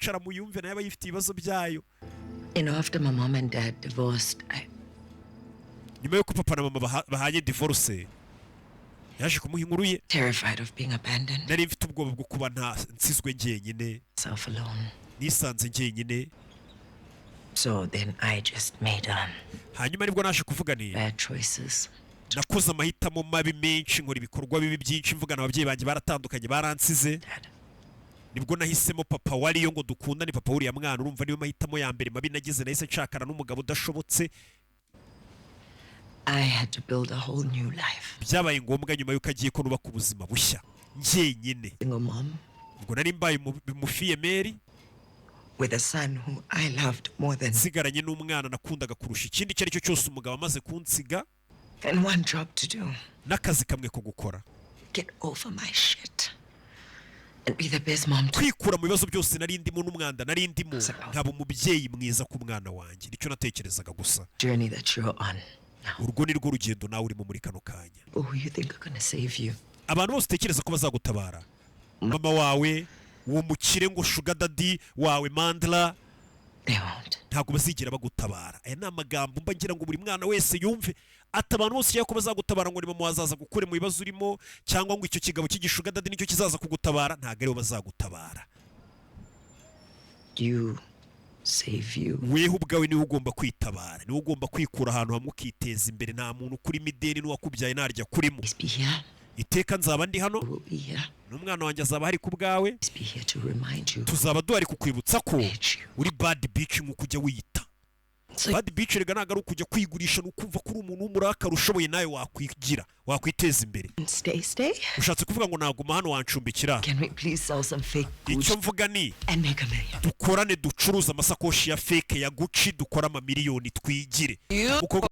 Mwicara muyumve, nayo aba yifite ibibazo byayo. After my mom and dad divorced, I Nyuma y'uko papa na mama bahanye divorce, yaje kumuha inkuru ye. terrified of being abandoned, Nari mfite ubwoba bwo kuba nta nsizwe njyenyine. self alone. Nisanze njyenyine. So then I just made Hanyuma nibwo naje kuvuga nti bad choices. nakoze amahitamo mabi menshi, nkora ibikorwa bibi byinshi, mvugana ababyeyi banjye baratandukanye, baransize. Dad. Nibwo nahisemo papa wariyo ngo dukundane, papa wuriya mwana. Urumva niyo mahitamo ya mbere mabi nagize, nahise nshakana n'umugabo udashobotse. I had to build a whole new life. Byabaye ngombwa nyuma y'uko agiye ko nubaka ubuzima bushya njyenyine. Single mom Ubwo nari mbaye umufille-mère with a son who I loved more than nsigaranye n'umwana nakundaga kurusha ikindi icyo ari cyo cyose, umugabo amaze kunsiga, and one job to do. n'akazi kamwe ko gukora. Get over my shit and be the best mom to Kwikura mu bibazo byose nari ndimo n'umwanda nari ndimo, nkaba umubyeyi mwiza ku mwana wanjye. Nicyo natekerezaga gusa. journey that you're on now. Urwo ni rwo rugendo nawe urimo muri kano kanya. People who you think are gonna save you. Abantu bose utekereza ko bazagutabara, mama wawe, uwo mukire ngo sugar daddy wawe Mandla, They won't. ntabwo bazigera bagutabara. Aya ni amagambo mba ngira ngo buri mwana wese yumve, ati abantu bose ushaka ko bazagutabara, ngo ni mama wazaza gukure mu bibazo urimo, cyangwa ngo icyo kigabo cy'igisugar daddy nicyo kizaza kugutabara, ntabwo aribo bazagutabara. You save you. Weho ubwawe niwe ugomba kwitabara, niwe ugomba kwikura ahantu hamwe ukiteza imbere. Nta muntu ukurimo ideni, n'uwakubyaye ntarya kurimo. Always be here. Iteka nzaba ndi hano. I will be here. N'umwana wanjye azaba ahari ku bwawe. Always be here to remind you. Tuzaba duhari kukwibutsa ko Bitch you. uri bad bitch nk'uko ujya wiyita. So Bad bitch rega ntabwo ari ukujya kwigurisha, ni ukumva ko uri umuntu w'umurakara ushoboye, nawe wakwigira, wakwiteza imbere. Stay, stay. Ushatse kuvuga ngo naguma hano, wancumbikira? Can we please sell some fake Gucci Icyo mvuga ni and make a million? dukorane, ducuruze amasakoshi ya fake ya Gucci, dukore amamiliyoni, twigire. Umukobwa